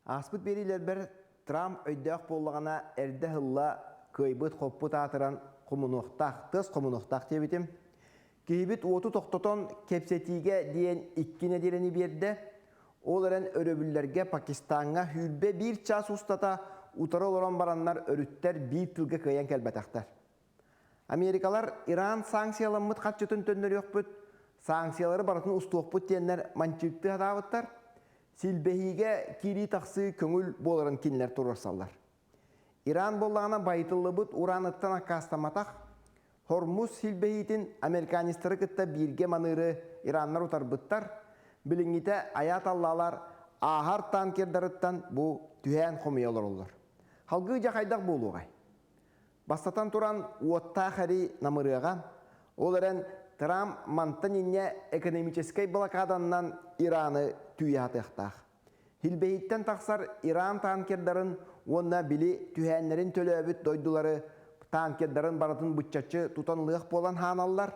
Ааспыт биэриилэрбэр Трамп өйдөөх буоллаҕына эрдэ ыһылла кыайбыт-хоппут аатыран хомунуохтаах, тыас хомунуохтаах диэбитим. Киһибит уоту тохтотон кэпсэтиигэ диэн икки нэдиэлэни биэрдэ. Ол эрэн өрөбүллэргэ Пакистаҥҥа 21 чаас устата утары олорон бараннар өрүттэр биир тылга кыайан кэлбэтэхтэр. Америкалар Иран санкцияламмыт харчытын төннөрүөхпүт, санкциялары барытын устуохпут диэннэр манчыыктыы сатаабыттар. Силбэһиигэ киирии-тахсыы көҥүл буоларын кинилэр туруорсаллар. Иран буоллаҕына байытыллыбыт ураныттан аккаастамматах, Хормуз силбэһиитин американецтары кытта бииргэ маныыры ираннар утарбыттар, билиҥҥитэ айааталлаалар ааһар танкердарыттан бу түһээн хомуйа олороллор. Халгыы дьэ хайдах буолуоҕай? Бастатан туран, уоттаах эрий намырыаҕа, ол эрэн Трамп мантан инньэ экономическай блокаданнан Ираны түүйэ сатыахтаах. Хилбэһиттэн тахсар Иран танкердарын уонна били түһээннэрин төлөөбүт дойдулары танкердарын барытын быччаччы тутан ылыах буолан хааналлар.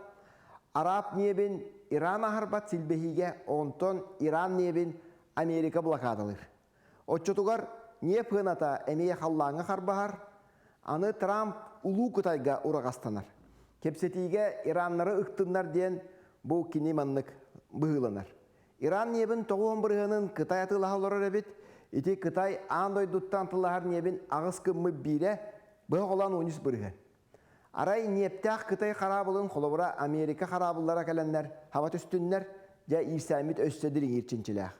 Араб ньиэбин Иран аһарбат силбэһиигэ, онтон Иран ньиэбин Америка блокадалыыр. Оччотугар ньиэп сыаната эмиэ халлааҥҥа харбаһар, аны Трамп Улуу Кытайга ураҕастанар. Кэпсэтиигэ ираннары ыктыннар диэн бу кини маннык быһыыланар. Иран ньиэбин 90 бырыһыанын Кытай атыылаһа олорор эбит. Ити Кытай аан дойдуттан атыылаһар ньиэбин аҕыс гыммыт биирэ, быһа холоон 13 бырыһыан. Арай ньиэптээх Кытай хараабылын холобура Америка хараабыллара кэлэннэр хаба түстүннэр, дьэ иирсээммит өссө дириҥиир чинчилээх.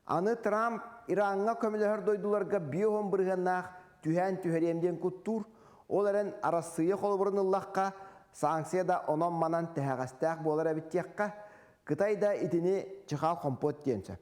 Аны Трамп Ираҥҥа көмөлөһөр дойдуларга 50 бырыһыаннаах түһээн түһэриэм диэн куттуур. Ол эрэн Арассыыйа холобурун ыллахха, санкция да онон-манан тэһэҕэстээх буолар эбит диэххэ, Кытай да итини чыхаал хомпуот диэн сөп.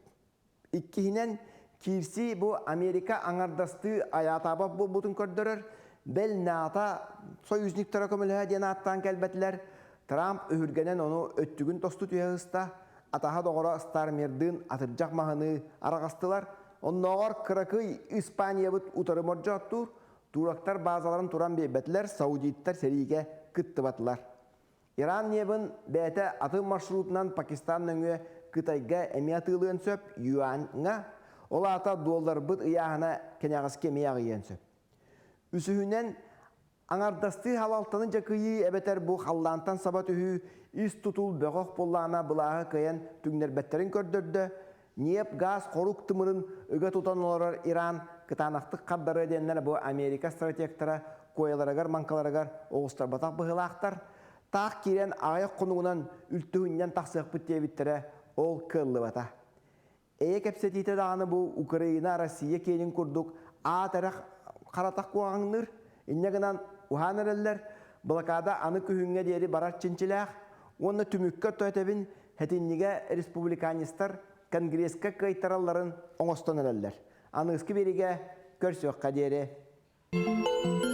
Иккиһинэн, киирсии бу Америка аҥардастыы айаатаабат буолбутун көрдөрөр, бэл НАТО союзниктара көмөлөһө диэн ааттаан кэлбэтилэр. Трамп өһүргэнэн ону өттүгүн тосту түһэ сыста, атаһа-доҕоро Стармердыын атырдьах маһыныы араҕастылар. Оннооҕор кыракый Испаниябыт утары мордьооттуур, турактар баазаларын туран биэрбэтилэр, саудиттар сэриигэ кыттыбатылар. Иран небын бэйэтэ атын маршрутунан Пакистан нөҥүө Кытайга эмиэ атыылыан сөп, юаньҥа, ол аата дуолларбыт ыйааһына кэнэҕэски эмиэ аҕыйыан сөп. Үсүһүнэн, Аҥардастыы халалтаны дьакыйыы эбэтэр бу халлаантан саба түһүү ис тутул бөҕөх буоллаҕына былааһы кыайан түҥнэрбэттэрин көрдөрдө. Ньиэп-гаас хорук тымырын ыга тутан олорор Иран кытаанахтык хардарыа диэннэр бу Америка стратегтара куойаларыгар-маҥкаларыгар оҕустарбатах быһыылаахтар. Таах киирэн аҕыйах хонугунан үлтүһүнньэн тахсыахпыт диэбиттэрэ ол кыаллыбата. Эйэ кэпсэтиитэ даҕаны бу Украина, Россия киэнин курдук аат эрэ харатах куһаҕаҥныыр. Инньэ гынан уһаан эрэллэр. Блокада аны күһүҥҥэ диэри барар чинчилээх. Уонна түмүккэ то этэбин, сэтинньигэ республиканецтар Конгресска кыайтаралларын оҥостон эрэллэр. Аныгыскы биэриигэ көрсүөххэ диэри.